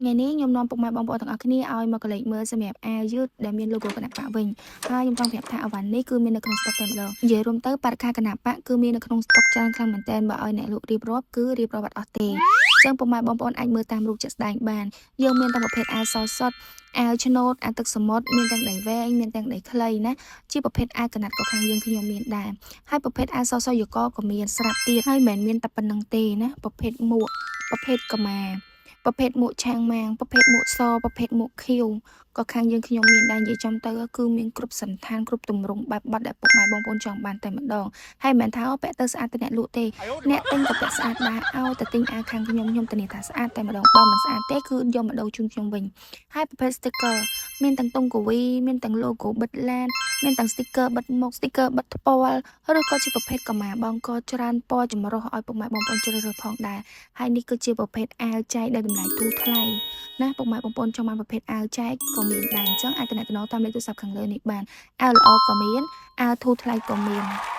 ថ្ងៃនេះខ្ញុំនាំពុកម៉ែបងប្អូនទាំងអស់គ្នាឲ្យមកកលេចមើលសម្រាប់អាវយឺតដែលមាន logo គណបក្សវិញហើយខ្ញុំចង់ប្រាប់ថាអីវ៉ាន់នេះគឺមាននៅក្នុងស្តុកតែម្ដងនិយាយរួមទៅបរិក្ខារគណបក្សគឺមាននៅក្នុងស្តុកច្រើនខ្លាំងមែនទែនបើឲ្យអ្នកលក់រៀបរាប់គឺរៀបរាប់អត់អស់ទេចឹងពុកម៉ែបងប្អូនអាចមើលតាមរូបជាក់ស្ដែងបានយើងមានទាំងប្រភេទអាវសសុទ្ធអាវឆ្នូតអាវទឹកសមុទ្រមានទាំងដៃវែងមានទាំងដៃខ្លីណាជាប្រភេទអាវកណាត់ក៏ខាងយើងខ្ញុំមានដែរហើយប្រភេទអាវសសយកក៏មានស្រាប់ទៀតហើយមិនមែនមានតែប៉ុណ្្នឹងទេណាប្រភេទមួកប្រភេទកម៉ាប្រភេទមួកឆាងម៉ាងប្រភេទមួកសប្រភេទមួកខៀវក៏ខាងយើងខ្ញុំមានដែរនិយាយចំទៅគឺមានគ្រប់សន្តានគ្រប់ទម្រង់បែបបទដែលពុកម៉ែបងប្អូនចង់បានតែម្ដងហើយមិនមែនថាអូពាក់ទៅស្អាតតែអ្នកលក់ទេអ្នកទិញក៏ពាក់ស្អាតដែរឲ្យតែទិញអាវខាងខ្ញុំខ្ញុំធានាថាស្អាតតែម្ដងបើមិនស្អាតទេគឺយកមកដូរជូនខ្ញុំវិញហើយប្រភេទ sticker មានទាំងទង់កវីមានទាំង logo បិទឡានមានទាំង sticker បិទមុខ sticker បិទថ្ពាល់ឬក៏ជាប្រភេទកម្មាបងកច្រើនពណ៌ចម្រុះឲ្យពុកម៉ែបងប្អូនជ្រើសរើសផងដែរហើយនេះគឺជាប្រភេទអាវចែកដែលតម្លៃធូរថ្លៃណាពុកម៉ែបងប្អូនចង់បានប្រភេទអាវចែកក៏មានដែរអញ្ចឹងអាចទំនាក់ទំនងតាមលេខទូរស័ព្ទខាងលើនេះបានអាវល្អក៏មានអាវធូរថ្លៃក៏មាន។